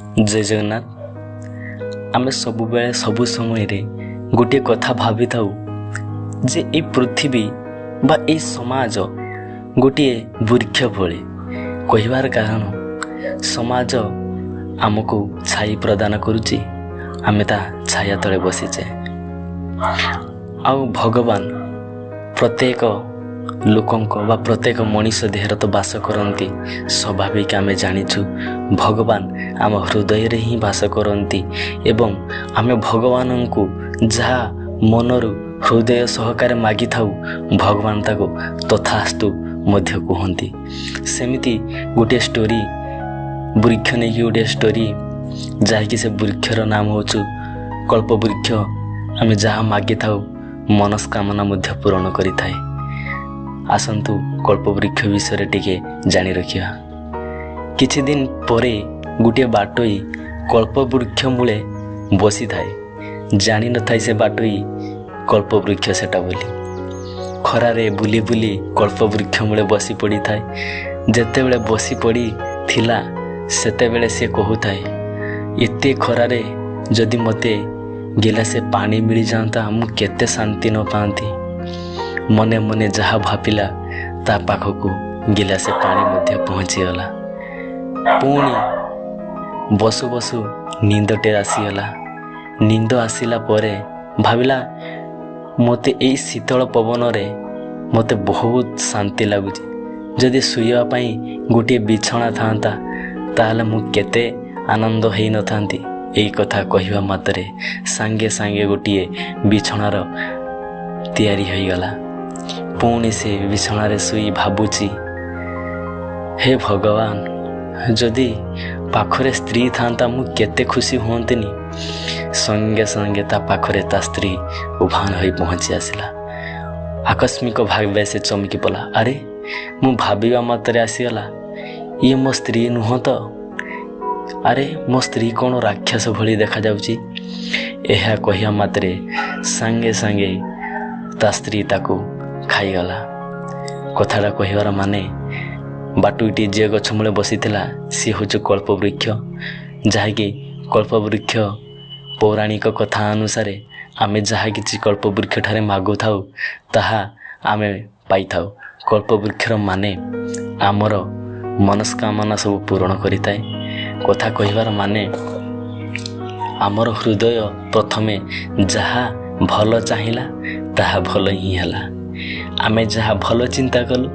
ଜୟ ଜଗନ୍ନାଥ। ଆମେ ସବୁବେଳେ, ସବୁ ସମୟରେ ଗୋଟିଏ କଥା ଭାବିଥାଉ ଯେ ଏଇ ପୃଥିବୀ ବା ଏଇ ସମାଜ ଗୋଟିଏ ବୃକ୍ଷ ଭଳି। କହିବାର କାରଣ, ସମାଜ ଆମକୁ ଛାଇ ପ୍ରଦାନ କରୁଛି, ଆମେ ତା ଛାୟା ତଳେ ବସିଛେ। ଆଉ ଭଗବାନ ପ୍ରତ୍ୟେକ ଲୋକଙ୍କ ବା ପ୍ରତ୍ୟେକ ମଣିଷ ଦେହରେ ତ ବାସ କରନ୍ତି। ସ୍ୱାଭାବିକ ଆମେ ଜାଣିଛୁ, ଭଗବାନ ଆମ ହୃଦୟରେ ହିଁ ବାସ କରନ୍ତି ଏବଂ ଆମେ ଭଗବାନଙ୍କୁ ଯାହା ମନରୁ ହୃଦୟ ସହକାରେ ମାଗିଥାଉ, ଭଗବାନ ତାକୁ ତଥାସ୍ତୁ ମଧ୍ୟ କୁହନ୍ତି। ସେମିତି ଗୋଟିଏ ଷ୍ଟୋରି, ବୃକ୍ଷ ନେଇକି ଗୋଟିଏ ଷ୍ଟୋରି, ଯାହାକି ସେ ବୃକ୍ଷର ନାମ ହେଉଛି କଳ୍ପବୃକ୍ଷ। ଆମେ ଯାହା ମାଗିଥାଉ, ମନସ୍କାମନା ମଧ୍ୟ ପୂରଣ କରିଥାଏ। ଆସନ୍ତୁ, କଳ୍ପବୃକ୍ଷ ବିଷୟରେ ଟିକେ ଜାଣି ରଖିବା। କିଛି ଦିନ ପରେ ଗୋଟିଏ ବାଟୋଇ କଳ୍ପବୃକ୍ଷ ମୂଳେ ବସିଥାଏ। ଜାଣିନଥାଏ ସେ ବାଟୋଇ କଳ୍ପବୃକ୍ଷ ସେଟା ବୋଲି। ଖରାରେ ବୁଲି ବୁଲି କଳ୍ପବୃକ୍ଷ ମୂଳେ ବସି ପଡ଼ିଥାଏ। ଯେତେବେଳେ ବସି ପଡ଼ିଥିଲା, ସେତେବେଳେ ସେ କହୁଥାଏ, "ଏତେ ଖରାରେ ଯଦି ମୋତେ ଗିଲାସେ ପାଣି ମିଳିଯାଆନ୍ତା, ମୁଁ କେତେ ଶାନ୍ତି ନ ପାଆନ୍ତି।" ମନେ ମନେ ଯାହା ଭାବିଲା, ତା ପାଖକୁ ଗିଲାସେ ପାଣି ମଧ୍ୟ ପହଞ୍ଚିଗଲା। ପୁଣି ବସୁ ବସୁ ନିନ୍ଦଟେ ଆସିଗଲା। ନିନ୍ଦ ଆସିଲା ପରେ ଭାବିଲା, ମୋତେ ଏଇ ଶୀତଳ ପବନରେ ମୋତେ ବହୁତ ଶାନ୍ତି ଲାଗୁଛି। ଯଦି ଶୋଇବା ପାଇଁ ଗୋଟିଏ ବିଛଣା ଥାନ୍ତା, ତାହେଲେ ମୁଁ କେତେ ଆନନ୍ଦ ହେଇନଥାନ୍ତି। ଏଇ କଥା କହିବା ମାତ୍ରେ ସାଙ୍ଗେ ସାଙ୍ଗେ ଗୋଟିଏ ବିଛଣାର ତିଆରି ହୋଇଗଲା। ପୁଣି ସେ ବିଛଣାରେ ଶୋଇ ଭାବୁଛି, ହେ ଭଗବାନ, ଯଦି ପାଖରେ ସ୍ତ୍ରୀ ଥାନ୍ତା, ମୁଁ କେତେ ଖୁସି ହୁଅନ୍ତିନି। ସଙ୍ଗେ ସଙ୍ଗେ ତା ପାଖରେ ତା ସ୍ତ୍ରୀ ଉଭାନ ହୋଇ ପହଞ୍ଚି ଆସିଲା। ଆକସ୍ମିକ ଭାବେ ସେ ଚମକି ପଡ଼ିଲା। ଆରେ, ମୁଁ ଭାବିବା ମାତ୍ରେ ଆସିଗଲା, ଇଏ ମୋ ସ୍ତ୍ରୀ ନୁହଁ ତ? ଆରେ, ମୋ ସ୍ତ୍ରୀ କ'ଣ ରାକ୍ଷସ ଭଳି ଦେଖାଯାଉଛି? ଏହା କହିବା ମାତ୍ରେ ସାଙ୍ଗେ ସାଙ୍ଗେ ତା ସ୍ତ୍ରୀ ତାକୁ ଖାଇଗଲା। କଥାଟା କହିବାର ମାନେ, ବାଟୁଇଟି ଯିଏ ଗଛ ମୂଳେ ବସିଥିଲା, ସିଏ ହେଉଛି କଳ୍ପବୃକ୍ଷ। ଯାହାକି କଳ୍ପବୃକ୍ଷ ପୌରାଣିକ କଥା ଅନୁସାରେ ଆମେ ଯାହା କିଛି କଳ୍ପବୃକ୍ଷ ଠାରେ ମାଗୁଥାଉ, ତାହା ଆମେ ପାଇଥାଉ। କଳ୍ପବୃକ୍ଷର ମାନେ ଆମର ମନସ୍କାମନା ସବୁ ପୂରଣ କରିଥାଏ। କଥା କହିବାର ମାନେ, ଆମର ହୃଦୟ ପ୍ରଥମେ ଯାହା ଭଲ ଚାହିଁଲା, ତାହା ଭଲ ହିଁ ହେଲା। ଆମେ ଯାହା ଭଲ ଚିନ୍ତା କଲୁ,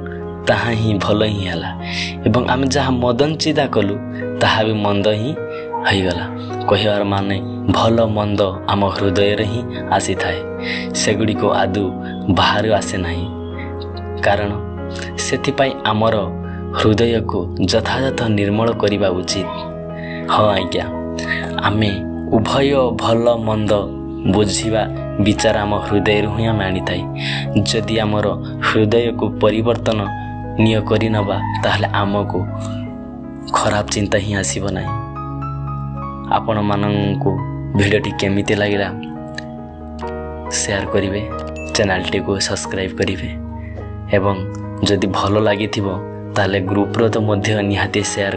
ତାହା ହିଁ ଭଲ ହିଁ ହେଲା ଏବଂ ଆମେ ଯାହା ମନ୍ଦ ଚିନ୍ତା କଲୁ, ତାହା ବି ମନ୍ଦ ହିଁ ହୋଇଗଲା। କହିବାର ମାନେ, ଭଲ ମନ୍ଦ ଆମ ହୃଦୟରେ ହିଁ ଆସିଥାଏ, ସେଗୁଡ଼ିକ ଆଦୌ ବାହାରୁ ଆସେ ନାହିଁ। କାରଣ ସେଥିପାଇଁ ଆମର ହୃଦୟକୁ ଯଥାଯଥ ନିର୍ମଳ କରିବା ଉଚିତ। ହଁ ଆଜ୍ଞା, ଆମେ ଉଭୟ ଭଲ ମନ୍ଦ ବୁଝିବା ବିଚାର ଆମ ହୃଦୟରୁ ହିଁ ଆମେ ଆଣିଥାଏ। ଯଦି ଆମର ହୃଦୟକୁ ପରିବର୍ତ୍ତନୀୟ କରିନେବା, ତାହେଲେ ଆମକୁ ଖରାପ ଚିନ୍ତା ହିଁ ଆସିବ ନାହିଁ। ଆପଣମାନଙ୍କୁ ଭିଡ଼ିଓଟି କେମିତି ଲାଗିଲା, ସେୟାର କରିବେ, ଚ୍ୟାନେଲଟିକୁ ସବସ୍କ୍ରାଇବ୍ କରିବେ ଏବଂ ଯଦି ଭଲ ଲାଗିଥିବ, ତାହେଲେ ଗ୍ରୁପ୍ରେ ତ ମଧ୍ୟ ନିହାତି ସେୟାର